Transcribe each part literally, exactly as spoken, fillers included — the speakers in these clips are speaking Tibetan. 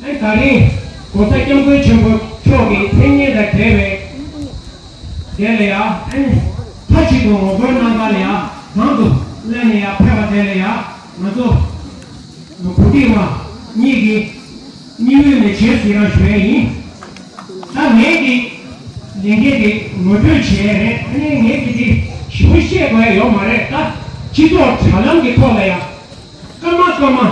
ཨེ་ད་རིང་༸གོང་ས་༸སྐྱབས་མགོན་ཆེན་པོ་མཆོག་གི་མཚན་སྙན་དང་འབྲེལ་བའི་དེ་ལ་ཡ། ཨེ་མཐའ་གཅིག་ཏུ་ངོ་རྒོལ་གནང་སྟངས་ལ་ཡ། གང་དུ་སླེབས་ནས་ཡ་ཕེབས་པ་དེ་ལ་ཡ། ང་ཚོ་བུ་ཁྲིད་བ་གཉིས་ཀྱིས་སྙིང་དབུས་ནས་རྗེས་སུ་ཡི་རང་ཞུ་ཡ་ཡིན། ད་ངས་ཀྱི་ལས་འགན་དེ་ངོ་སྤྲོད་བྱས་རེད། ཨ་ནི་ངས་ཀྱི་དེ་ཞིབ་པོ་བཤད་དགོས་ཡ་ཡོད་མ་རེད། ད་སྤྱི་ཚོགས་དྲ་ལམ་གྱི་ཐོག་ལ་ཡ། སྐར་མ་སྐར་མ།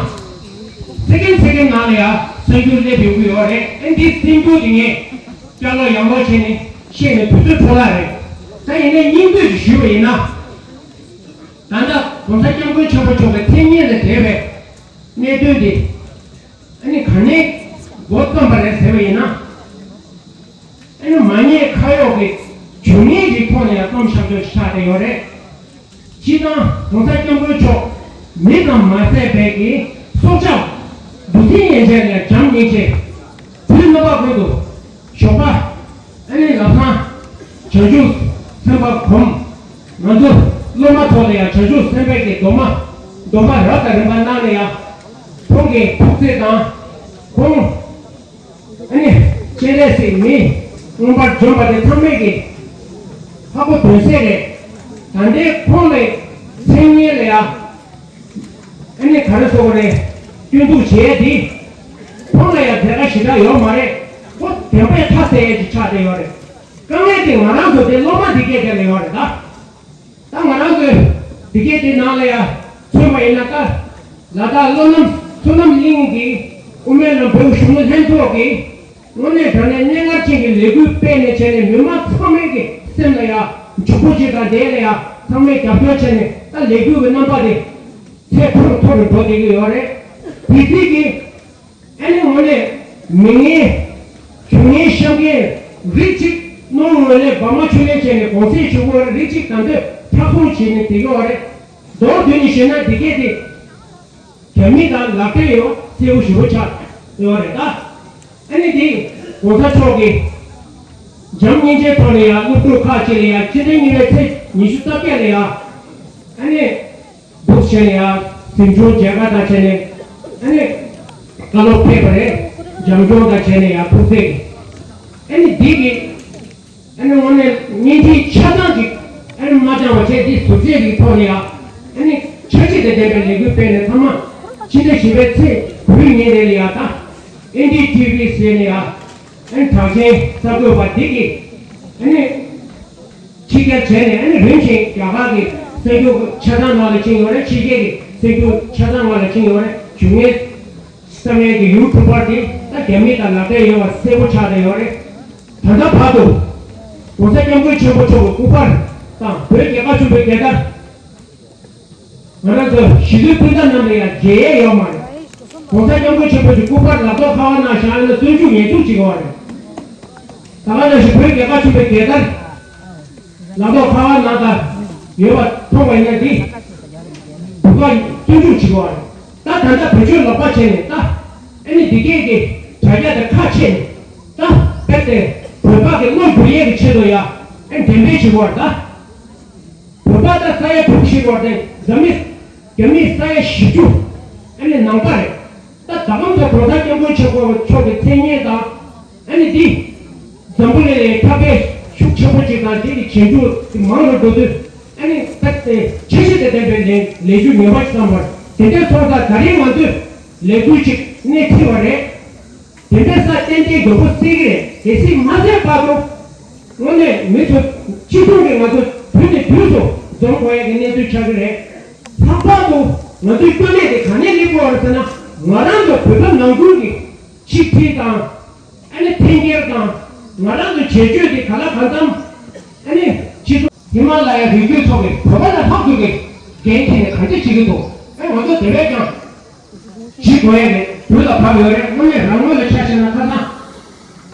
སེ་ཀེན་སེ་ཀེན་ནང་ལ་ཡ་གསར་འགྱུར་སླེབས་ཡོང་གི་ཡོད་རེད། ཨ་འདི་གསར་འགྱུར་དེ་ངས་བསྐྱར་ལོག་ཡང་ལོག་བྱས་ནས་བཤད་ནས་དུས་ཚོད་འཕྲོ་བརླག་རེད། ད་ཡིན་ནའི་སྙིང་བསྡུས་ཤིག་ཞུས་པ་ཡིན་ན། ད་ལྟ་༸གོང་ས་༸སྐྱབས་མགོན་ཆེན་པོ་མཆོག་གི་མཚན་སྙན་དང་འབྲེལ་བའི་གནད་དོན་འདི། ཨ་ནི་ག་ནས་འགོ་བརྩམས་པ་རེད་ཟེར་བ་ཡིན་ན། ཨ་ནི་མ་ཉེས་ཁ་གཡོག་གི་བྱུས་ངན་གྱི་ཐོག་ནས་ཡང་བརྩམས་བཞག་རྒྱུ་ཞིག་ཆགས་བསྡད་ཡོད་རེད། སྤྱིར་བཏང་༸གོང་ས་༸སྐྱབས་མགོན་མཆོག་མི་ཙམ་མ་ཟད་པའི་གི་སྲོག་ཆགས་འབུ་སྲིན་ཡན་ཆད་ལ་བྱམས་སྙིང་རྗེ། དུས་རྣམ་པ་ཀུན་ཏུ་ཞོགས་པ། ཨ་ནི་ལམ་སང་བྱང་ཆུབ་སེམས་དཔའ་སྒོམ། ང་ཚོ་སློབ་མ་ཚོ་ལ་ཡང་བྱང་ཆུབ་སེམས་དཔའི་གི་སྡོམ་པ། སྡོམ་པ་རབ་དང་རིམ་པ་གནང་ནས་ཡང་། ཁོང་གི་ཐུགས་བརྩེ་དང་། ཁོང་ཨ་ནི་སྤྱན་རས་གཟིགས་མི་མངོན་པར་བྱོན་པ་དེ་ཚང་མས་ཀྱི་ཧ་གོ་དོན་གསལ་རེད། ད་ལྟའི་ཁོང་ལ་མཚན་སྙན་ལ་ཡ། ཨ་ནི་ག་རེ་ཟེར་དགོས་རེད། སྐྱོན་འཛུགས་བྱས་དེ། ཁོང་ལ་ཡ་མཛད་དཀའ་ཞེ་དྲག་ཡོད་མ་རེད། ཁོ་བདེན་པས་མཐའ་གསལ་ཡས་ཀྱི་ཆགས་བསྡད་ཡོད་རེད། དཀའ་ངལ་དེ་ང་རང་ཚོ་དེ་སློབ་མ་དེ་སྐད་དེ་ལ་ཡོད་རེད་ད། ད་ང་རང་ཚོས་འདི་གའི་དེ་ནང་ལ་ཡ་མཚོན་པ་ཡིན་ན། ད་ལ་དྭགས་བསོད་ནམས་བསོད་ནམས་གླིང་གི་དབུ་མའི་ལམ་བོད་གཞོན་ནུ་ལྷན་ཚོགས་ཀྱིས་དངོས་གནས་དྲང་གནས་གནད་འགག་ཅན་གྱི་ལས་འགུལ་སྤེལ་ནས་བྱས་ནས། མི་མང་ཚང་མའི་གི་སེམས་ལ་ཡ་འཇུག་པོ་ཅིག་དང་། དེ་ལ་ཡ་ཚང་མས་རྒྱབ་སྐྱོར་བྱས་ནས། ད་ལས་འགུལ་གྱི་རྣམ་པ་དེ་ཚད་མཐོ་རུ་མཐོ་རུ་འགྲོ་བསྡད་ཀྱི་ཡོད་རེད། དེ་དུས་ཀྱི་ཨ་ནི་དངོས་གནས་མི་ངན་བྱུས་ངན་བཤམས་མཁན་རིགས་གཅིག་ ནོར་ངོས་ལས་བ་མ་ཆུ་ལེན་བྱས་ནས་གོང་ཚད་ཆུ་བོ་རིགས་གཅིག་དང་དོད་མཐའ་སྲུང་བྱས་ནས་བསྡད་ཀྱི་ཡོད་རེད། མདོར་བསྡུས་ནས་ཞུས་ན་འདི་གས་དེ། རྒྱ་མི་དང་ལག་འབྲེལ་ཡོད་པ་གསལ་པོ་ཞེ་པོ་ཆགས་ཡོད་རེད་ད། ཨ་ནི་འདི་༸གོང་ས་མཆོག་གིས་འཇམ་མཉེན་ཆས་ཐོག་ནས་ཡང་སློབ་ཕྲུག་ཁག་ཅིག་ལ་ཡང་ཕྱི་ཟླ་གཉིས་པའི་ཚེས་ཉི་ཤུ་རྩ་བརྒྱད་ལ་ཡང་ཨ་ནི་འདུག་བྱས་ནས་ཡང་གཟིམ་ཆུང་མཇལ་ཁ་དང་བྱས་ནས་ཨ་ནི་བཀའ་སློབ་ཕེབས་པ་རེད། འཇམ་སྐྱོང་དང་བྱས་ནས་ཡང་ཐུགས་རྗེ་གིས་ཨ་ནི་འདི་གི་ཨ་ནི་དངོས་གནས་བརྙན་འཕྲིན་ཆ་ཚང་ཅིག་ཨ་ནི་མ་འཆང་བ་བྱས་འདི་ཟུར་བཅད་ཀྱི་ཐོག་ནས་ཡང་ཨ་ནི་འཆར་གཞི་དང་ལྡན་པའི་ལས་འགུལ་སྤེལ་ནས་ཚང་མ་ཕྱི་ཟླ་བཞི་པའི་ཚེས་དགུའི་ཉིན་རེ་ལ་ཡང་ད་ཨེན་ཌི་ཊི་ཝི་ཟེར་ནས་ཡང་ཨ་ནི་གྲགས་ཅན་གསར་འགོད་པ་འདི་གིས་ཨ་ནི་ཕྱི་གྱར་བྱས་ནས་ཨ་ནི་རིམ་བཞིན་རྒྱ་གར་གྱི་གསར་འགྱུར་ཆ་ཚང་ནང་ལ་ཕྱིན་ཡོད་རེད། ཕྱི་རྒྱལ་གྱི་གསར་འགྱུར་ཆ་ཚང་ནང་ལ་ཕྱིན་ཡོད་རེད། བྱུང་ངེས། ས་གནས་ཀྱི་ཡུ་ཊུབ་པར་དེ་ད་རྒྱ་མི་དང་ལག་འབྲེལ་ཡོད་པ་གསལ་པོ་ཆགས་བསྡད་ཡོད་རེད། ད་ལྟ་བར་དུ་༸གོང་ས་༸སྐྱབས་མགོན་ཆེན་པོ་མཆོག་གི་སྐུ་པར་དང་བོད་རྒྱལ་ཁབ་ཆེན་པོའི་རྒྱལ་དར། ང་རང་ཚོ་ཞི་ལུའི་སྤུན་ཟླ་རྣམས་ལ་ཡང་མཇལ་ཡས་ཡོད་མ་རེད། ༸གོང་ས་༸སྐྱབས་མགོན་ཆེན་པོ་གྱི་སྐུ་པར་ལག་ཐོག་ཁ་པར་ནང་བཞག་ཡོད་ན་བཙོན་འཇུག་ཉེས་འཛུགས་བྱེད་དགོས་པ་རེད། ད་ག་ནང་བཞིན་བོད་རྒྱལ་ཁབ་ཆེན་པོའི་རྒྱལ་དར་ལག་ཐོག་ཁ་པར་ནང་ལ་ཡོད་པ་མཐོང་བ་ཡིན་ན་འདི་བོད་པ་བཙོན་འཇུག་བྱེད་དགོས་པ་རེད། ད་ད་ལྟ་བེད་སྤྱོད་ལོག་པ་བྱས་ནས་ད་ཨ་ནི་འདི་གས་ཀྱི་དྲ་རྒྱ་དང་ཁ་ཕྱེ་ནས་ད་རྦད་དེ་བོད་པ་གི་བློ་འགྱུར་ཡས་ཀྱི་ཆེད་དུ་ཡ་ཨ་ནི་འགྲེམས་སྤེལ་བྱེད་དགོས་པ་རེད་ད། བོད་པ་ད་ས་ཡ་དྲུག་བཞི་བར་དེ་འཛམ་གླིང་རྒྱ་མི་ས་ཡ་བཞི་བཅུ་ཨ་ནི་ནང་པ་རེད། ད་ད་གམ་དུ་༸གོང་ས་༸སྐྱབས་མགོན་ཆེན་པོ་མཆོག་གི་མཚན་སྙན་དང་ཨ་ནི་འདི་འཛམ་བུ་གླིང་ལ་འཁྲབ་སྟོན་ཤུགས་ཆེན་པོ་ཅིག་དང་དེ་གི་རྗེས་འཇུག་གི་མང་རུ་འགྲོ་དུས་ཨ་ནི་ད་དེ་འཆར་གཞི་དང་ལྡན་པའི་ལས་ལས་འགུལ་ངན་པ་ཞིག་བརྩམས་པར་དེ་འདྲའི་ཐོག་ད་ད་རིང་ང་ཚོས་ལས་འགུལ་ཅིག་སྣེ་ཁྲིད་པ་རེད། དེ་འདྲའི་ས་ཏན་ཏན་མགྱོགས་པོ་སེལ་གི་རེད། གལ་སྲིད་མ་སེལ་བར་དུ་དངོས་གནས་མི་ཚོ་སྤྱི་ཚོགས་ཀྱི་ང་ཚོ་དུས་ནས་དུས་སུ་འཛོམས་དགོས་ཡ་གི་གནས་ཚུལ་ཆགས་ཀྱི་རེད། ལྷག་པར་དུ་ང་ཚོའི་སྐྱོ་གནས་དེ་ག་ནས་སླེབས་དགོས་པ་རེད་ཟེར་ན་ང་རང་ཚོ་བོད་པ་ནང་ཁུལ་གྱི་ཆིག་སྒྲིལ་དང་ཨ་ནི་འཐེན་འཁྱེར་དང་ང་རང་ཚོའི་བྱེད་སྤྱོད་དེ་ག་ལ་གང་འཚམ་ཨ་ནི་སྤྱི་ཚོགས་ཧི་མ་ལ་ཡའི་རི་རྒྱུད་ཚོ་གི་བོད་པ་ལ་ལྷག་ཏུ་གི་འགན་འཁྱེར་ནས་གང་ཅི་བྱེད་ཀྱི་འདུག་ཨ་ང་ཚོ་དེ་བས་ཀྱང་། ཞིག་དགོས་ཡས་རེད། དུས་ལ་བབ་ཡོད་རེད། དངོས་གནས་རང་ངོས་ལ་ཆ་བཞག་ན་ཁ་སང་།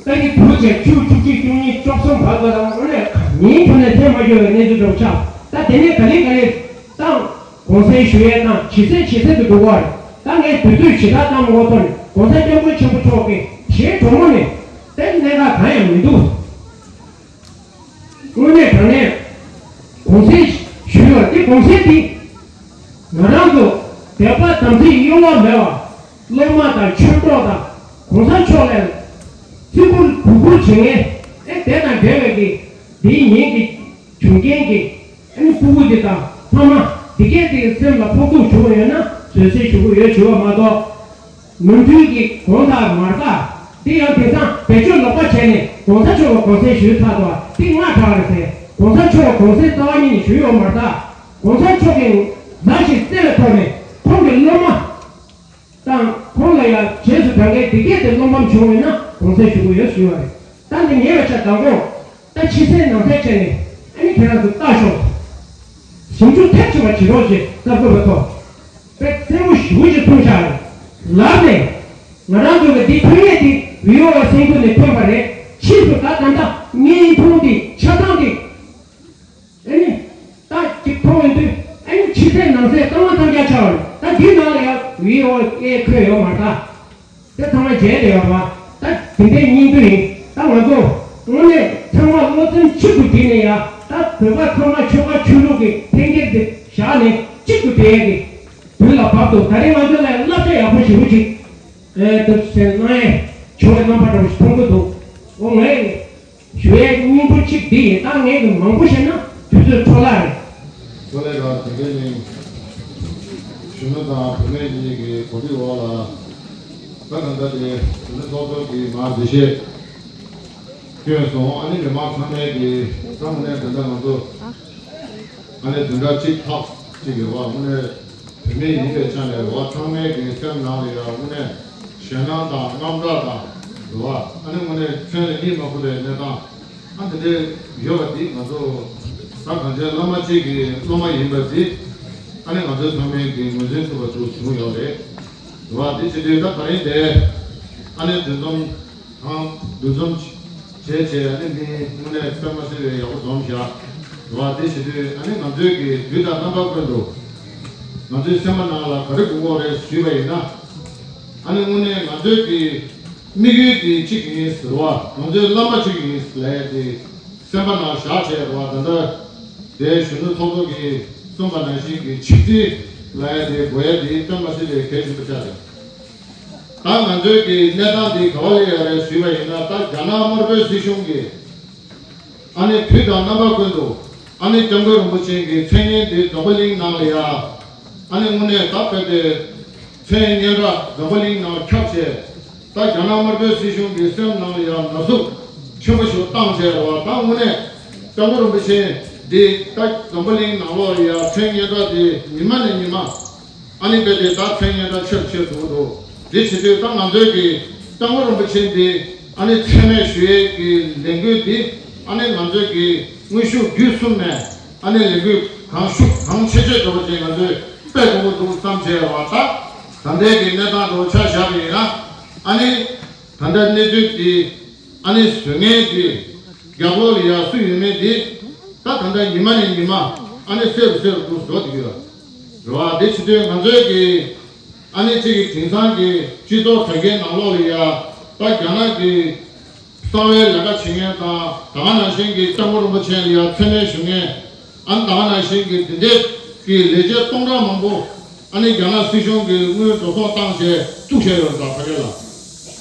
ད་ནི་དུས་བྱས་བཅུ་བཅུ་གཅིག་བཅུ་གཉིས་བཅུ་གསུམ་བར་དུ་ལ་དངོས་གནས་ཉིན་དུ་ནས་ཐེངས་མ་ཡོད་པའི་གནས་ཚུལ་འདྲ་བོ་ཆགས། ད་དེ་ནས་ག་ལེ་ག་ལེ་བཏང་། གུང་སེང་ཞུ་ཡས་བཏང་། ཇི་སེང་ཇི་སེང་དུ་འགྲོ་གི་རེད། ད་ངས་དུས་ཚོད་ཇི་ལྟར་བཏང་མ་དགོས་ཐོག་ནས་༸གོང་ས་༸སྐྱབས་མགོན་ཆེན་པོ་མཆོག་གི་ཞལ་གྲོ་མོ་ནས་ད་གནད་འགག་གང་ཡང་མི་འདུག་དངོས་གནས་དྲང་གནས་གུང་སེང་ཞུས་ཡོད་དེ། གུང་སེང་འདི་ང་རང་ཚོ་དད་པ་དམ་ཚིག་གཡོ་བ་མེད་པ་སློབ་མ་དང་ཆོས་གྲོགས་དང་གུང་སེང་མཆོག་ལ་བརྩི་བཀུར་གུས་བཀུར་བྱེད་མཁན་ཨེ་དེ་དང་འབྲེལ་བའི་གི་འདིའི་ཉིན་གྱི་བྱུང་རྐྱེན་གྱི་ཨ་ནི་ཕྲུ་གུ་འདི་དང་ཚང་མ་འདི་གས་དེ་གི་སེམས་ལ་ཕོག་ཐུག་བྱུང་བ་ཡོད་ན་བཟོད་བསྲན་ཞུ་གི་ཡོད་ཞུ་བ་མ་གཏོགས། ནོར་འཁྲུལ་གྱི་དགོངས་དག་མ་རེད་ད། དེ་ཡང་དེང་སང་བེད་སྤྱོད་ལོག་པ་བྱས་ནས་གོང་ས་མཆོག་ལ་གུང་སེང་ཞུས་ཚར་འདུག་དེ་སྔ་དྲགས་རེད་ཟེར། གོང་ས་མཆོག་ལ་གུང་སེང་རྩ་བ་ཉིད་ནས་ཞུས་ཡོད་མ་རེད་ད། གོང་ས་མཆོག་གིས་མཛའ་ཞིང་བརྩེ་བའི་ཐོག་ནས་ཁོང་གི་སློབ་མ་དང་ཁོང་ལ་ཡང་རྗེས་སུ་འབྲང་མཁན་དེ་གས་དེ་བློ་ཕམ་བྱུང་བས་ན་གུང་སེང་ཞུ་གི་ཡོད་ཞུས་པ་རེད། ད་འདི་ཉེ་བའི་ཆར་མདང་དགོང་ད་ཕྱི་གསལ་ནང་གསལ་བྱས་ནས་ཨ་ནི་ཁྱེད་རང་ཚོ་ལྟ་ཤོག་ཞིབ་འཇུག་མཐིལ་ཕྱིན་པ་བྱེད་རོགས་ཞེས་གསར་འགོད་པ་ཐོག་དཔེ་གསལ་པོ་ཞེ་པོ་ཅིག་མཐོང་ཤག་ལབ་ནས་ང་རང་ཚོ་གི་འདི་ཐོན་ཡས་དེ་བི་ཨོ་ཨེ་གསར་འགོད་ནས་ཐོན་པ་རེད། ཕྱིས་སུ་ད་ད་ལྟ་བརྙན་ཐུང་འདི་ཆ་ཚང་འདི་ཨ་ནི་ད་ཅིག་མཐོང་ཡོང་དུས་ཨ་ནི་ཕྱི་གསལ་ནང་གསལ་གཙང་མ་གཙང་རྐྱང་ཆགས་པ་རེད། ད་འདི་ནང་ལ་ཡང་བི་ཨོ་ཨེ་འཁོད་ཡོད་མ་རེད་ད། དེ་ཚང་མ་མཇལ་བསྡད་ཡོད་པ། ད་དེ་འདྲའི་སྙིང་བསྡུས་ཡིན། ད་ང་ཚོ་དངོས་གནས་ཚང་མ་བློ་སེམས་གཅིག་ཏུ་བསྒྲིལ་ནས་ཡ། ད་བོད་པ་ཚང་མ་ཆོལ་ཁ་ཆོས་ལུགས་ཀྱི་འཐེན་འཁྱེར་དེ་བཞག་ནས་གཅིག་ཏུ་བསྡད་ཡ་གི་དུས་ལ་བབ་འདུག་ད་རེས་ང་ཚོ་ལ་བསླབ་བྱ་ཡག་པོ་ཞེ་པོ་ཅིག་ཨེ་འདུག་སེ་གནང་ཡས་བྱུང་བའི་རྣམ་པ་འདྲ་བོ་ཞིག་མཐོང་གི་འདུག་འོ་ངས་ཞུ་ཡས་སྙིང་པོ་གཅིག་འདི་ཡིན། ད་ངས་གི་མང་པོ་བཤད་ན་དུས་ཚོད་འཕྲོ་བརླག་རེད། ཐོག་ལས་ཀ་དེ་འདྲའི་ནི་གཞོན་ནུ་དང་བུད་མེད་གཉིས་ཀྱི་གོ་སྒྲིག་འོག་ལ་ད་གང་ལྟར་དེ་གཞོན་ནུ་ཚོགས་གཙོ་གིས་མར་འགྲེལ་བཤད་བསྐྱོན་སོང་། ཨ་ནི་མི་མང་ཚང་མས་ཀྱི་ད་དངོས་གནས་དེ་འདྲ་ང་ཚོ་ཨ་ནི་བདུན་ཕྲག་གཅིག་ལྷག་ཅིག་ཡོད་པ་དངོས་གནས་བུད་མེད་ཡིན་པའི་ཆ་ནས་རེད་བ། ཚང་མས་ཀྱི་སེམས་ནང་ལ་ཡང་དངོས་གནས་ཞེད་སྣང་དང་དངངས་སྐྲག་དང་རེད་བ། ཨ་ནི་དངོས་གནས་ཁྱོན་ནས་གཉིད་མ་ཁུག་པའི་གནས་སྟངས། ཨ་འདི་འདྲའི་ཡོད་པ་འདི་ང་ཚོ་ད་གངས་ཅན་བླ་མ་གཅིག་གི་སློབ་མ་ཡིན་པ་འདི་ཨ་ནི་ང་ཚོའི་ཚང་མས་ཀྱི་ངོས་འཛིན་ཐུབ་པ་ཅིག་བྱུང་ཡོད་རེད། རེད་བ། འདི་བྱེད་དུས་ད་ད་རིང་དེ་ཨ་ནི་འདུ་འཛོམས་དང་འདུ་འཛོམས་ བྱས་བྱས་ཨ་ནི་མི་དངོས་གནས་དཔེ་མ་སྲིད་པའི་ཡག་པོ་འཛོམས་བཞག་རེད་བ། དེ་བྱེད་དུས་ཨ་ནི་ང་ཚོའི་གི་དུས་དང་རྣམ་པ་ཀུན་ཏུ་ང་ཚོའི་སེམས་པ་ནང་ལ་ག་རེ་དགོས་ཀྱི་རེད་ཞུས་པ་ཡིན་ན། ཨ་ནི་དངོས་གནས་ང་ཚོའི་གི་དམིགས་ཡུལ་དེ་གཅིག་ཡིན་ཟེར་བ། ང་ཚོའི་བླ་མ་གཅིག་ཡིན་ལབ་ཡ་དེ་སེམས་པ་ནང་བཞག་བྱས་རེད་བ། ད་ལྟ་དེ་གཞོན་ནུ་ཚོགས་གཙོ་གིས་གསུངས་པ་ནང་བཞིན་གྱི་ཆིག་སྒྲིལ་ལབ་ཡ་དེ་དགོས་ཡ་དེ་དཔེ་མ་སྲིད་པའི་གལ་ཆེན་པོ་ཆགས་རེད། ད་ང་ཚོའི་གི་གནས་སྟངས་འདི་ག་བ་ལ་ཡོད་རེད་ཞུས་པ་ཡིན་ན། ད་རྒྱ་ནག་དམར་པོའི་སྲིད་གཞུང་གིས་ཨ་ནི་དུས་དང་རྣམ་པ་ཀུན་ཏུ་ཨ་ནི་སྐྱབས་མགོན་རིན་པོ་ཆེ་གི་མཚན་སྙན་འདི་འཛམ་བུ་གླིང་ནང་ལ་ཡ་ཨ་ནི་དངོས་གནས་ད་དཔེ་དེ་མཚན་སྙན་གྲགས་འཛམ་བུ་གླིང་ནང་ཁྱབ་བྱས། ད་རྒྱ་ནག་དམར་པོའི་སྲིད་གཞུང་གི་སེམས་ནང་ལ་ཡ་ན་ཟུག་ཆེན་པོ་ཞིག་བཏང་བྱས་རེད་བ། ད་དངོས་གནས་སྐྱབས་མགོན་རིན་པོ་ཆེ་འདི་ད་འཛམ་བུ་གླིང་ནང་ལོགས་ལ་ཡ་མཚན་སྙན་གྲགས་འདི་ཉི་མ་ནས་ཉི་མ་ཨ་ནི་དཔེ་དེ་ད་མཚན་སྙན་གྲགས་ཆེ་རུ་ཆེ་རུ་འགྲོ་གི་འདུག་འདི་བྱེད་དུས་ད་ང་ཚོའི་གི་སྐྱབས་མགོན་རིན་པོ་ཆེ་འདི་ཨ་ནི་མཚན་སྨད་ཞུ་ཡས་ཀྱི་ལས་འགུལ་འདི་ཨ་ནི་ང་ཚོའི་གི་དངོས་ཤུགས་བརྒྱུད་གསུམ་ནས་ཨ་ནི་ལས་འགུལ་གང་ཤུགས་གང་ཆེ་ཆེ་འགྲོ་བ་ཅིག་ང་ཚོས་སྤེལ་དགོས་ཀྱི་འདུག་བསམ་བྱས་པ། ད་ད་ལྟའི་གི་གནས་སྟངས་འགྲོ་ཆ་བཞག་པ་ཡིན་ན་ཨ་ནི། ད་ལྟ་གནས་ཚུལ་འདི་ཨ་ནི་བཟོ་མཁན་གྱི་རྒྱབ་ལོགས་ལ་ཡ་སུ་ཡོད་མེད་འདི་ད་ད་ལྟ་ཉི་མ་ནས་ཉི་མ་ཨ་ནི་གསལ་རུ་གསལ་རུ་འགྲོ་འགྲོ་བསྡད་ཀྱི་ཡོད་རེད་བ། དེ་བྱེད་དུས་ང་ཚོའི་གི་ཨ་ནི་གཅིག་གི་དེང་སང་གི་སྤྱི་ཚོགས་དྲ་རྒྱའི་ནང་ལོགས་ལ་ཡ་ད་རྒྱ་ནག་གི་གསང་བའི་ལས་ཀ་བྱེད་མཁན་དང་ད་ག་ནང་བཞིན་གྱི་སྐྱབས་མགོན་རིན་པོ་ཆེ་ལ་ཡ་མཚན་སྨད་ཞུ་མཁན། ཨ་ནི་ད་ག་ནང་བཞིན་གྱི་འདི་འདྲའི་གི་ལས་བྱེད་སྟོང་ཕྲག་མང་པོ་ཨ་ནི་རྒྱ་ནག་སྲིད་གཞུང་གིས་དངུལ་འགྲོ་སོང་བཏང་བྱས་བཙུགས་བཞག་ཡོད་རེད་ད་ཕ་གི་ལ།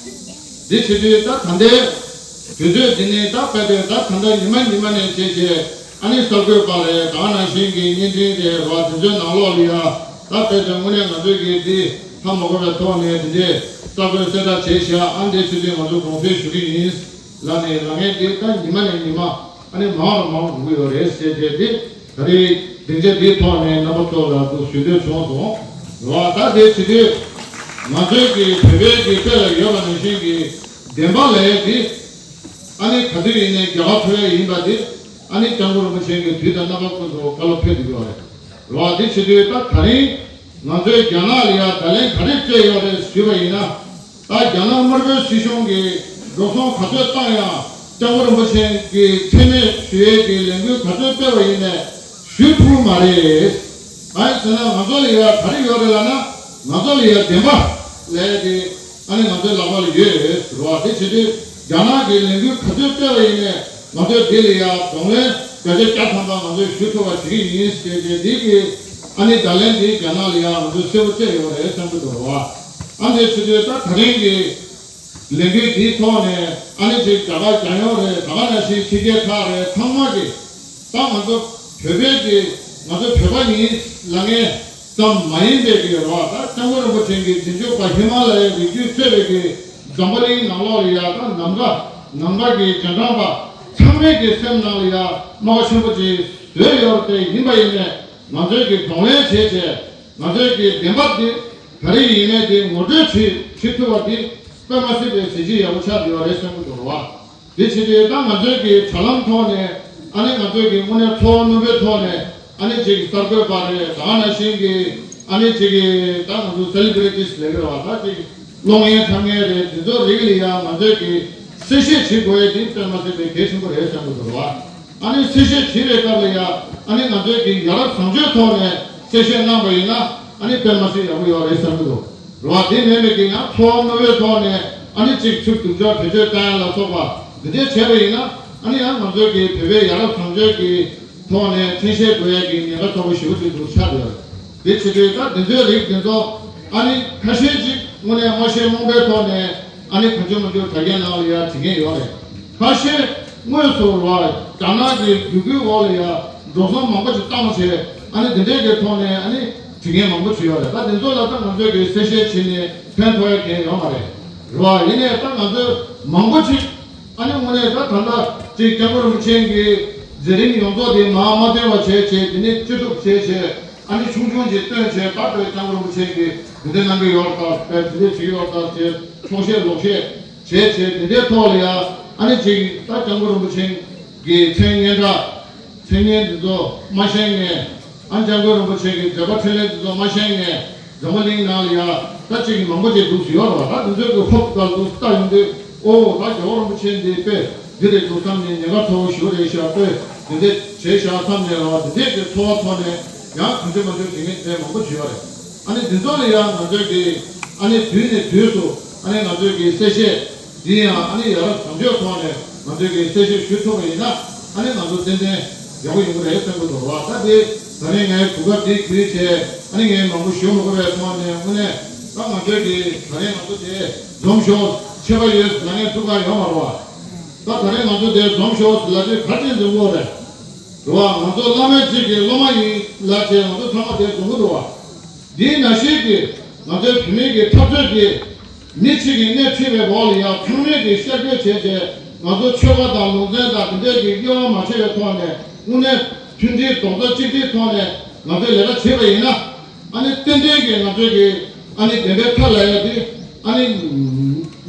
འདི་བྱེད་དུས་ད་ད་ལྟའི་དུས་ཚོད་འདི་ནི་ད་དཔེ་དེ་ད་ད་ལྟ་ཉི་མ་ཉི་མ་ནས་བྱས་བྱས་ཨ་ནི་གསར་འགོད་པ་རེད། ད་ག་ནང་བཞིན་གྱི་བརྙན་འཕྲིན་རེད་བ། དེ་ཚོའི་ནང་ལོགས་ལ་ཡ་ད་དཔེ་དེ་དངོས་གནས་ང་ཚོས་གི་འདི་ཧ་མ་གོ་བའི་ཐོག་ནས་འདི་འདྲའི་གསར་འགོད་གསལ་བསྒྲགས་བྱས་བཞག་ཨ་ནི་འདི་བྱེད་དུས་ང་ཚོ་དགོངས་སེལ་ཞུ་གི་ཡིན། ལ་ནས་ལ་ངས་འདི་ད་ཉི་མ་ནས་ཉི་མ་ཨ་ནི་མང་རུ་མང་རུ་འགྲོ་གི་ཡོད་རེད་ཟེར་བྱས་ཏེ་ད་རེས་སྡིངས་ཆ་འདིའི་ཐོག་ནས་རྣམ་པ་ཚོ་ལ་འདུག་ཞུ་འདོད་བྱུང་སོང་། རེད་བ། ད་དེ་བྱེད་དུས་ང་ཚོའི་གི་བོད་པའི་གི་དཔེ་ལ་ཡོད་པ་ནང་བཞིན་གྱི་བདེན་པ་ལས་དེ་ཨ་ནི་ག་དུས་ཡིན་ནའི་རྒྱལ་བ་ཐོབ་ཡ་ཡིན་པ་དེ་ཨ་ནི་སྐྱབས་མགོན་རིན་པོ་ཆེ་གི་དུས་དང་རྣམ་པ་ཀུན་ཏུ་བཀའ་སློབ་ཕེབས་བསྡད་ཡོད་རེད། རེད་བ། དེ་བྱེད་དུས་ད་ད་རིང་ང་ཚོའི་རྒྱ་ནག་ལ་ཡ་བརྡ་ལན་ག་རེ་སྤྲད་ཡོད་རེད་ཞུས་པ་ཡིན་ན། ད་རྒྱ་ནག་དམར་པོའི་སྲིད་གཞུང་གིས་འགྲོ་སོང་ག་ཚོད་བཏང་ཡང་སྐྱབས་མགོན་རིན་པོ་ཆེ་གི་མཚན་སྨད་ཞུ་ཡས་ཀྱི་ལས་འགུལ་ག་ཚོད་སྤེལ་བ་ཡིན་ནའི་ཞུ་ཐུབ་མ་རེད། གང་ཡིན་ཟེར་ན་ང་ཚོ་ལ་ཡ་ག་རེ་ཡོད་རེད་ལབ་ན་ང་ཚོ་ལ་ཡ་བདེན་པ་ལས་དེ་ཨ་ནི་ང་ཚོའི་ལག་པ་ལ་ཡོད་རེད་ཟེར་བ། དེ་བྱེད་དུས་རྒྱ་ནག་གི་ལས་འགུལ་ག་ཚོད་སྤེལ་བ་ཡིན་ནའི་ང་ཚོས་འདི་ལ་ཡ་གདོང་ལེན་བརྒྱ་ཆ་བརྒྱ་ཐམ་པ་ང་ཚོས་ཞུ་ཐུབ་པ་བྱེད་ཀྱི་ཡིན་ཟེར་ཏེ་འདི་གི་ཨ་ནི་བརྡ་ལན་འདི་རྒྱ་ནག་ལ་ཡ་ང་ཚོས་གསལ་པོ་བསྩལ་ཡོད་རེད་བསམ་གྱི་འདུག་རེད་བ། ཨ་འདི་ཚོ་དུས་ད་ད་རིང་གི་ལས་འགུལ་འདིའི་ཐོག་ནས་ཨ་ནི་ཅིག་རྒྱ་གར་རྒྱལ་ཡོངས་རེད། ད་ག་ནང་བཞིན་ཕྱི་རྒྱལ་ཁག་རེད། ཚང་མ་གི་ད་ང་ཚོ་བོད་པའི་གི་ང་ཚོ་བོད་པ་ཡིན་ལབ་མཁན་ཙམ་མ་ཡིན་པའི་གི་རེད་བ། ད་སྐྱབས་མགོན་རིན་པོ་ཆེ་གི་རྗེས་འཇུག་པ་ཧི་མ་ལ་ཡའི་རི་རྒྱུད་གཙོས་པའི་གི་འཛམ་བུ་གླིང་ནང་ལོགས་ལ་ཡ་ད་ནམ་མཁའ་ནམ་མཁའ་གི་རྗེས་འབྲང་པ་ཚང་མའི་གི་སེམས་ནང་ལ་ཡ་རྨ་ཁ་ཆེན་པོ་ཅིག་བཟོས་ཡོད་རེད། དེ་ཡིན་པ་ཡིན་ནས་ང་ཚོས་གི་གདོང་ལེན་བྱས་བྱས་ང་ཚོས་གི་བདེན་པ་འདི་ག་རེ་ཡིན་མིན་དེ་ངོ་སྤྲོད་བྱེད་བྱེད་ཐུབ་པ་འདི་དཔེ་མ་སྲིད་པའི་གཟི་བརྗིད་ཡག་པོ་ཆགས་བསྡད་ཡོད་རེད་བསམ་གྱི་འདུག་རེད་བ། དེ་བྱེད་དུས་ད་ང་ཚོའི་གི་དྲ་ལམ་ཐོག་ནས་ཨ་ནི་ང་ཚོའི་གི་དངོས་གནས་ཚོར་བ་རྣོན་པོའི་ཐོག་ནས་ཨ་ནི་ཅིག་གསར་འགོད་པ་རེད། ད་ག་ནང་བཞིན་གི་ཨ་ནི་ཅིག་གི་ད་ང་ཚོ་སེ་ལི་བྷི་རི་ཊིས་ལབ་ཀྱི་རེད་བ། ད་ཅིག་གློག་བརྙན་འཁྲབ་མཁན་རེད། འདི་ཚོ་རིགས་ལ་ཡང་ང་ཚོའི་གི་གསལ་བཤད་བྱེད་དགོས་ཡས་དེ་དཔེ་མ་སྲིད་པའི་གལ་ཆེན་པོ་རེད་བསམ་གྱི་འདུག་རེད་བ། ཨ་ནི་གསལ་བཤད་བྱེད་པའི་སྐབས་ལ་ཡང་ཨ་ནི་ང་ཚོའི་གི་ཡ་རབས་བཟང་སྤྱོད་ཐོག་ནས་གསལ་བཤད་གནང་པ་ཡིན་ན་ཨ་ནི་དཔེ་མ་སྲིད་ཡག་པོ་ཡོད་རེད་བསམ་གྱི་འདུག་རེད་བ། དེ་མིན་པའི་གི་ཡང་ཚོར་བ་རྣོན་པོའི་ཐོག་ནས་ཨ་ནི་གཅིག་ཚུར་སྡུག་ཅག་བེད་སྤྱོད་བཏང་ཡ་ལ་སོགས་པ་འདི་འདྲས་བྱས་པ་ཡིན་ན་ཨ་ནི་ཡང་ང་ཚོའི་གི་བོད་པའི་ཡ་རབས་བཟང་སྤྱོད་ཀྱི་ཐོག་ནས་འཐེན་ཤེས་དགོས་ཡ་གི་ཉེན་ཁ་ཚ་པོ་ཞེ་པོ་ཅིག་འདུག་ཆགས་ཡོད་རེད། དེ་བྱེད་དུས་ད་འདི་ཚོའི་རིགས་འདི་ཚོ་ཨ་ནི་ཁ་ཤས་ཅིག་དངོས་གནས་མ་ཤེས་རྨོངས་པའི་ཐོག་ནས་ཨ་ནི་གང་བྱུང་མང་བྱུང་དྲ་རྒྱའི་ནང་ལ་ཡ་བྲིས་མཁན་ཡོད་རེད། ཁ་ཤས་དངོས་སུ་ར་རྒྱ་ནག་གི་བརྒྱུད་སྐུལ་འོག་ལ་ཡ་འགྲོ་སོང་མང་པོ་ཅིག་བཏང་བྱས་ཨ་ནི་འདི་འདྲའི་གི་ཐོག་ནས་ཨ་ནི་བྲིས་མཁན་མང་པོ་ཅིག་ཡོད་རེད། ད་འདི་ཚོ་ལ་ད་ང་ཚོས་གི་གསལ་བཤད་བྱས་ནས་ཕན་ཐོགས་ཡ་གང་ཡོད་མ་རེད། ར་ཡིན་ནའི་ད་ང་ཚོས་མང་པོ་ཅིག་ཨ་ནི་དངོས་གནས་ད་ད་ལྟ་ཅིག་སྐྱབས་མགོན་རིན་པོ་ཆེ་གི་མཛད་རིམ་ཡོངས་རྫོགས་དེ་མར་མ་བཏོན་པ་བྱས་བྱས་དེ་ནས་བཅད་གཏུབ་བྱས་བྱས་ཨ་ནི་ཆུང་ཆུང་ཅིག་བཏོན་བྱས་ད་ལྟ་སྐྱབས་མགོན་རིན་པོ་ཆེ་གི་འདི་འདྲ་གནང་གི་ཡོད་ད་དཔེ་འདི་འདྲ་བྱེད་ཀྱི་ཡོད་ད་ཅེས་ཆོག་ཤེས་ལོག་ཤེས་བྱས་བྱས་དེ་འདྲའི་ཐོག་ལ་ཡ་ཨ་ནི་ཅིག་ད་སྐྱབས་མགོན་རིན་པོ་ཆེ་གི་མཚན་སྙན་གྲགས་མཚན་སྙན་འདི་ཚོ་མ་ཤེས་མཁན། ཨ་ནི་སྐྱབས་མགོན་རིན་པོ་ཆེ་གི་མཛད་པ་འཕྲིན་ལས་འདི་ཚོ་མ་ཤེས་མཁན་འཛམ་བུ་གླིང་ནང་ལ་ཡ་ད་ཅིག་གི་མང་པོ་ཅིག་འདུག་སེ་ཡོད་རེད་བ། ད་འདི་ཚོའི་གི་ཧོབ་ལྟར་འདུག་སེ་ལྟ་ཡོང་དུས་ཨོ་ད་རྒྱལ་བ་རིན་པོ་ཆེ་འདི་དཔེ་ འདི་རེད་འདུག་བསམ་ནས་ཉེན་ཁ་ཚ་བོ་ཞིག་རེད་ཤག་ལྟོས་དེ་འདྲས་བྱས་ཤག་བསམ་ནས་རོ་དེ་འདྲས་ཀྱི་ཚོར་བ་ཐོག་ནས་ཡང་གང་ཅི་མ་ཅི་དེ་ངས་དེ་མང་པོ་བྱས་པ་རེད། ཨ་ནི་འདི་ཚོ་ལ་ཡང་ང་ཚོས་ཀྱི་ཨ་ནི་དུས་ནས་དུས་སུ་ཨ་ནི་ང་ཚོས་ཀྱི་གསལ་བཤད་འདི་ཡང་ཨ་ནི་ཡ་རབས་བཟང་སྤྱོད་ཐོག་ནས་ང་ཚོས་ཀྱི་གསལ་བཤད་ཞུ་ཐུབ་པ་ཡིན་ན་ཨ་ནི་ང་ཚོ་ཏན་ཏན་ཡག་པོ་ཡོང་གི་རེད་བསམ་གྱི་འདུག་བ། ད་དེ་ད་རིང་ངའི་གོ་སྐབས་འདི་བརྒྱུད་བྱས་ཨ་ནི་ངས་མང་པོ་ཞུ་མི་དགོས་པའི་ཐོག་ནས་དངོས་གནས་ད་ང་ཚོས་ཀྱི་ད་རིང་ང་ཚོ་དེ་འཛོམས་ཤོག་ཆད་པ་ཡོད་ཟེར་ལབ་མཁན་ཐུག་ག་ཡོད་མ་རེད་བ། ད་ད་རེས་ང་ཚོ་དེ་འཛོམས་ཤོག་ཟེར་ལབ་དུས་ག་ཅི་འཛོམས་དགོས་རེད། རེད་བ། ང་ཚོ་བླ་མའི་རྗེས་ཀྱི་སློབ་མ་ཡིན་ལབ་བྱས་ང་ཚོ་ཚང་མ་དེ་འཛོམས་ཀྱི་འདུག་བ། འདིའི་ནང་བཞིན་གྱི་ང་ཚོའི་བོད་མིའི་གི་འཐབ་རྩོད་ཀྱི་མི་གཅིག་གིས་སྣེ་ཁྲིད་པའི་འོག་ལ་ཡང་ཚང་མས་ཀྱི་ཤར་བསྐྱོད་བྱས་བྱས་ང་ཚོ་ཆོལ་ཁ་དང་ལུང་ཚན་དང་དེ་འདྲས་ཀྱི་དབྱེ་བ་མ་ཕྱེ་བའི་ཐོག་ནས་དངོས་གནས་མཐུན་སྒྲིལ་རྡོག་རྩ་གཅིག་སྒྲིལ་ཐོག་ནས་ང་ཚོས་ལས་ཀ་བྱས་པ་ཡིན་ན། ཨ་ནི་ཏན་ཏན་གྱི་ང་ཚོས་ཀྱི་ཨ་ནི་བདེན་པའི་ཁ་ལ་ཡ་དེ་ཨ་ནི་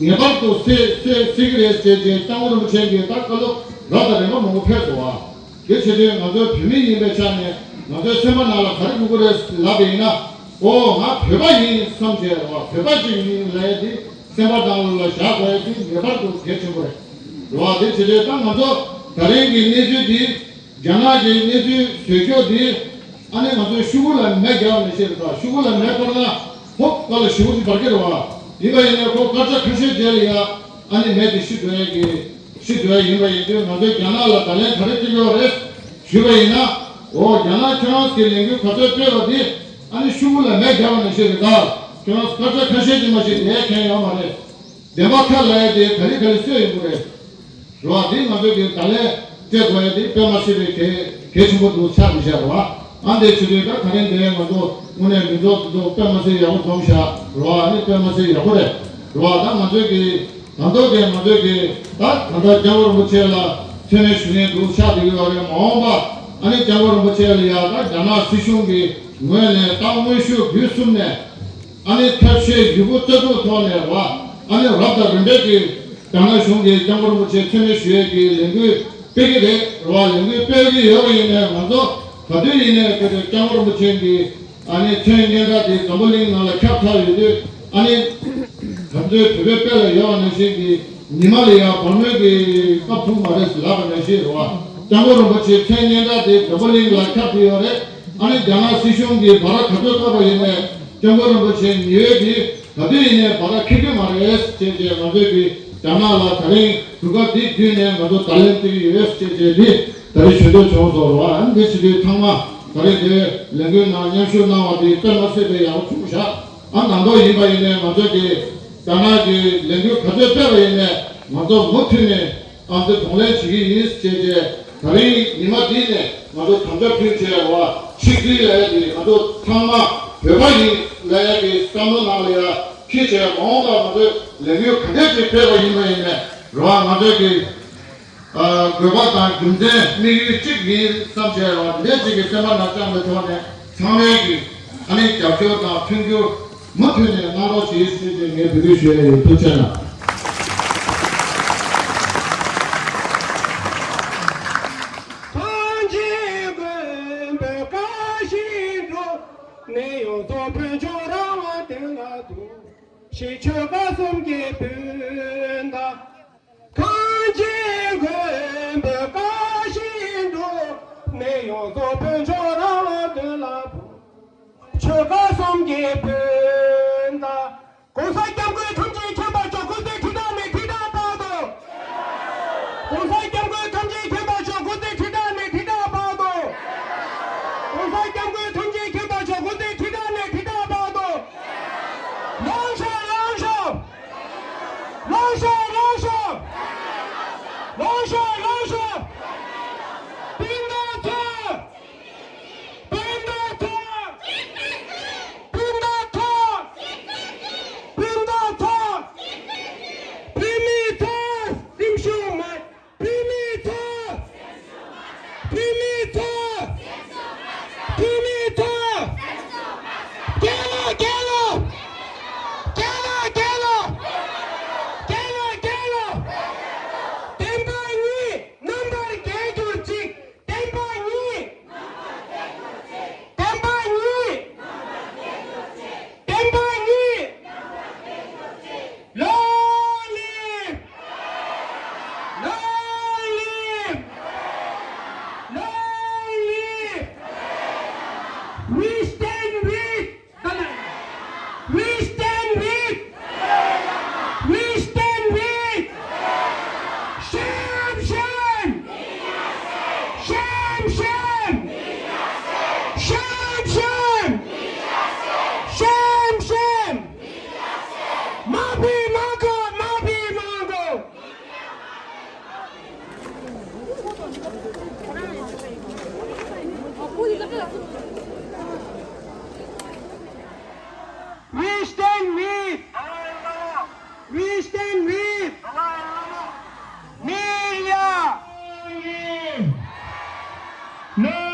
ངེས་པར་དུ་སེལ་སེལ་སེལ་གྱི་རེད་ཟེར་བྱས་སྐྱབས་མགོན་རིན་པོ་ཆེ་གིས་ད་བཀའ་སློབ་རབ་དང་རིམ་པ་མང་པོ་ཕེབས་སོང་བ། དེ་བྱས་དུས་ང་ཚོའི་བོད་མི་ཡིན་པའི་ཆ་ནས་ང་ཚོའི་སེམས་པ་ནང་ལ་ག་རེ་དགོས་ཀྱི་རེད་ལབ་པ་ཡིན་ན། ཨོ་ང་བོད་པ་ཡིན་བསམ་བྱས་རེད་བ། བོད་པ་ཅིག་ཡིན་ལབ་ཡ་དེ་སེམས་པ་ནང་ལ་བཞག་དགོས་ཡ་དེ་ངེས་པར་དུ་གལ་ཆེན་པོ་རེད། རེད་བ། དེ་བྱས་དུས་ད་ང་ཚོ་ད་རིང་གི་གནས་ཚུལ་འདི། རྒྱ་ནག་གི་གནས་ཚུལ་བཟོས་ཕྱོགས་འདི་ཨ་ནི་ང་ཚོའི་ཤོག་གུ་ལ་མེ་བརྒྱབ་ནས་བཤད་རེད་ད། ཤོག་གུ་ལ་མེ་སྤར་ན་ཧོབ་ཀ་ལ་ཞེ་པོ་ཅིག་འབར་གྱི་རེད་བ། ཡིན་པ་ཡིན་ནའི་ཁོ་སྐར་ཆ་ཁ་ཤས་རྗེས་ལ་ཡ་ཨ་ནི་མེ་དེ་ཤི་འགྲོ་ཡ་གི་ཤི་འགྲོ་ཡ་ཡིན་པ་ཡིན་དུས་ང་ཚོས་རྒྱ་ནག་ལ་བརྡ་ལན་ག་རེ་སྤྲད་ཀྱི་ཡོད་རེད་ཞུས་པ་ཡིན་ན། འོ་རྒྱ་ནག་ཁྱོད་རང་གི་ལས་འགུལ་ག་ཚོད་སྤེལ་བ་དེ་ཨ་ནི་ཤོག་གུ་ལ་མེ་བརྒྱབ་ནས་བཤད་རེད་ད། ཁྱོད་རང་སྐར་ཆ་ཁ་ཤས་ཅིག་མ་ཞིག་ལས་མཁན་ཡོད་མ་རེད། བདེན་པ་ཁ་ལ་ཡ་དེ་ག་རེ་ག་རེ་སུས་ཡོང་གི་རེད། རེད་བ། དེ་ང་ཚོས་ཀྱི་བརྡ་ལན་སྤྲད་དགོས་ཡ་དེ་དཔེ་མ་སྲིད་པའི་གལ་གལ་ཆེན་པོ་འདུག་ཆགས་འདུག་བཤད་རེད་བ། ཨ་འདས་བྱེད་དུས་ད་ད་རིང་འདི་ང་ཚོ་དངོས་གནས་མི་ཚོགས་འདི་ཚོ་དཔེ་མ་སྲིད་ཡག་པོ་འཛོམས་ཤག་རེད་བ། ཨ་ནི་དཔེ་མ་སྲིད་ཡག་པོ་རེད། རེད་བ། ད་ང་ཚོས་ཀྱི་ད་མདོ་གི་ང་ཚོས་ཀྱི་ད་ད་ལྟ་སྐྱབས་མགོན་རིན་པོ་ཆེ་ལ་མཚན་སྨད་ཞུ་མཁན་འདུག་ཆགས་བསྡད་ཀྱི་ཡོད་རེད། མ་འོངས་པ་ཨ་ནི་སྐྱབས་མགོན་རིན་པོ་ཆེ་ལ་ཡ་ད་རྒྱ་ནག་སྲིད་གཞུང་གི་ངོས་ནས་ད་དངོས་ཤུགས་བརྒྱུད་གསུམ་ནས། ཨ་ནི་ཐབས་ཤེས་ཡོད་རྒུ་རྩལ་སྤྲུགས་ཐོག་ནས་རེད་བ། ཨ་ནི་རབ་དང་རིམ་པས་ཀྱི་རྒྱ་ནག་གཞུང་གིས་སྐྱབས་མགོན་རིན་པོ་ཆེ་མཚན་སྨད་ཞུ་ཡས་ཀྱི་ལས་འགུལ་སྤེལ་གྱི་རེད་རེད་བ། ལས་འགུལ་སྤེལ་གྱི་ཡོད་པ་ཡིན་ནའི་ང་ཚོ་ག་དུས་ཡིན་ནའི་སྐབས་དུས་སྐྱབས་མགོན་རིན་པོ་ཆེ་གི་ཨ་ནི་མཚན་སྙན་གྲགས་དེ་འཛམ་བུ་གླིང་ནང་ལ་ཁྱབ་ཚར་ཡོད་དུས། ཨ་ནི་ང་ཚོའི་བོད་པའི་དཔེ་ལ་ཡོད་པ་ནང་བཞིན་གྱི་ཉི་མ་ལ་ཡང་བར་མོའི་གི་སྐབས་ཐུག་མ་རེད་ཟེར་ལབ་པ་ནང་བཞིན་རེད་བ། སྐྱབས་མགོན་རིན་པོ་ཆེའི་མཚན་སྙན་གྲགས་དེ་འཛམ་བུ་གླིང་ལ་ཁྱབ་བསྡད་ཡོད་རེད། ཨ་ནི་རྒྱ་ནག་སྲིད་གཞུང་གིས་བར་ག་ཚོད་བཏབ་པ་ཡིན་ནའི་སྐྱབས་མགོན་རིན་པོ་ཆེའི་ཉི་འོད་དེ་ག་དུས་ཡིན་ནའི་བར་ཁེགས་ཀྱི་མ་རེད་ཅེས་བྱས། ང་ཚོས་ཀྱི་རྒྱ་ནག་ལ་ད་རིང་གོ་སྐབས་འདི་བརྒྱུད་ནས་ང་ཚོ་བརྡ་ལན་སྤྲད་ཀྱི་ཡོད་ཅེས་བྱས་འདི་ད་རིང་ཞུ་འདོད་བྱུང་སོང་རེད་བ། ཨ་ནི་འདི་བྱེད་དུས་ཚང་མ་ད་རིང་འདིར་ལས་འགུལ་ནང་མཉམ་ཞུགས་གནང་བ་འདི་དཔེ་མ་སྲིད་པའི་ཡག་པོ་བྱུང་ཤག་ཨ་ནི་ད་དུང་ཡིན་པ་ཡིན་ནའི་ང་ཚོས་ཀྱི་རྒྱ་ནག་གི་ལས་འགུལ་ག་ཚོད་སྤེལ་བ་ཡིན་ནའི་ང་ཚོ་མུ་མཐུད་ནས་ཨ་ནི་གདོང་ལེན་བྱེད་ཀྱི་ཡིན་ཅེས་བྱས། ད་རིང་ཉི་མ་འདི་ནས་ང་ཚོ་དམ་བཅའ་ཕུལ་བྱས་པ་ཆིག་སྒྲིལ་ལབ་ཡ་དེ་ང་ཚོ་ཚང་མ་བོད་པ་ཡིན་ལབ་ཡ་གི་བསམ་བློ་ནང་ལ་ཡ་འཁྱེར་བྱས། མ་འོངས་པ་ང་ཚོས་ལས་འགུལ་ག་འདྲས་ཅིག་སྤེལ་བ་ཡིན་པ་ཡིན་ནའི་རེད་བ། ང་ཚོས་ཀྱི་ཨ་དགོས་པ་དང་རྒྱུ་མཚན་དམིགས་ཡུལ་གཅིག་ཡིན་བསམ་བྱས་རེད་བ། འདི་འདྲས་ཅིག་གི་སེམས་པ་ནང་བཅངས་པའི་ཐོག་ནས་ཚང་མས་ཀྱི་ཨ་ནི་རྒྱབ་སྐྱོར་དང་མཐུན་འགྱུར་མུ་མཐུད་ནས་གནང་རོགས་བྱེད་ཞེས་ཀྱི་ངས་འབོད་སྐུལ་ཞུ་ཡ་ཡིན། ཐུགས་རྗེ་གནང་། གངས་ཅན་མགོན་པོའི་བཀའ་བཞིན་སྒྲུབ། གནས་ཡོངས་སུ་བོད་ལྗོངས་རང་དབང་དོན་ལ་གཏུག། ཞེས་ཆོལ་ཁ་གསུམ་གྱི་སྤུན་ཟླ། གངས་ཅན་མགོན་པོའི་བཀའ་བཞིན་སྒྲུབ། གནས་ཡོངས་སུ་བོད་ལྗོངས་རང་དབང་དོན་ལ་གཏུག། ཆོལ་ཁ་གསུམ་གྱི་སྤུན་ཟླ། ༸གོང་ས་༸སྐྱབས་མགོན་ཐམས་ཅད་མཁྱེན་པ་མཆོག་སྐུ་ཚེ་ཁྲི་ཕྲག་ནས་ཁྲི་ཕྲག་འཕགས་སོ། ༸གོང་ས་༸སྐྱབས་མགོན་ཐམས་ཅད་མཁྱེན་པ་མཆོག་སྐུ་ཚེ་ཁྲི་ཕྲག་ནས་ཁྲི་ཕྲག་འཕགས་སོ། ༸གོང་ས་༸སྐྱབས་མགོན་ཐམས་ཅད་མཁྱེན་པ་མཆོག་སྐུ་ཚེ་ཁྲི་ཕྲག་ནས་ཁྲི་ཕྲག་འཕགས་སོ། ལོངས་ཤོག་ལོངས་ཤོག་ལོངས་ཤོག་ལོངས་ཤོག་ལོངས་ཤོག་ལོངས་ཤོག་སྤུན་ཟླ་ཚོ། སྤུན་ཟླ་ཚོ། སྤུན་ཟླ་ཚོ། We stand with. We stand with. We stand with. Shame, shame. Shame, shame. Shame, shame. Shame, shame. མ་ཕི་མ་གོ་མ་ཕི་མ་གོ We stand with. We stand with. Media. No.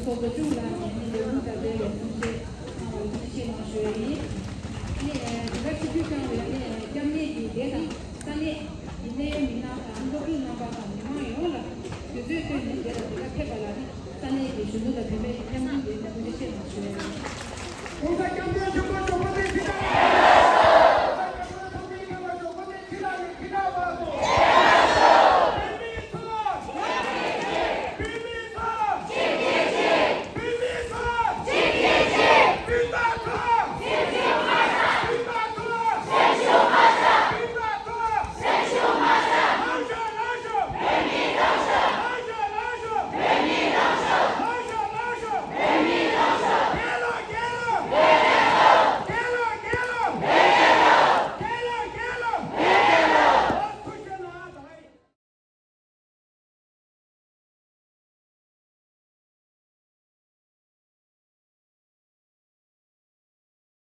ཚོགས་གཙོ་ལྕམ་ལགས་ནས་ནི་ལས་ཁུངས་དང་འབྲེལ་བའི་གསུང་བཤད་གནང་བར་ཐུགས་རྗེ་ཆེ་གནང་ཞུ་ཡ་ཡིན། ནི་དེ་ག་ཆིབས་བསྒྱུར་བསྐྱངས་པའི་ནི་སྐྱབས་གནས་ཀྱི་སྡེ་དང་ས་གནས་ཀྱི་གནད་ཡོད་མི་སྣ་དང་སློབ་ཕྲུག་རྣམ་པ་དང་མི་མང་ཡོངས་ལ་དུས་ཚོད་བཏོན་ནས་འདིར་དེ་ག་ཕེབས་པ་ལ་ནི་ས་གནས་ཀྱི་གཞོན་ནུ་དང་བུད་མེད་ཀྱི་མཉམ་འབྲེལ་ཡིན་ན་ཐུགས་རྗེ་ཆེ་གནང་ཞུ་ཡ་ཡིན། ༸གོང་ས་༸སྐྱབས་མགོན་ཆེན་པོ་མཆོག་གོ་སྒྲིག་ཞུ་དང་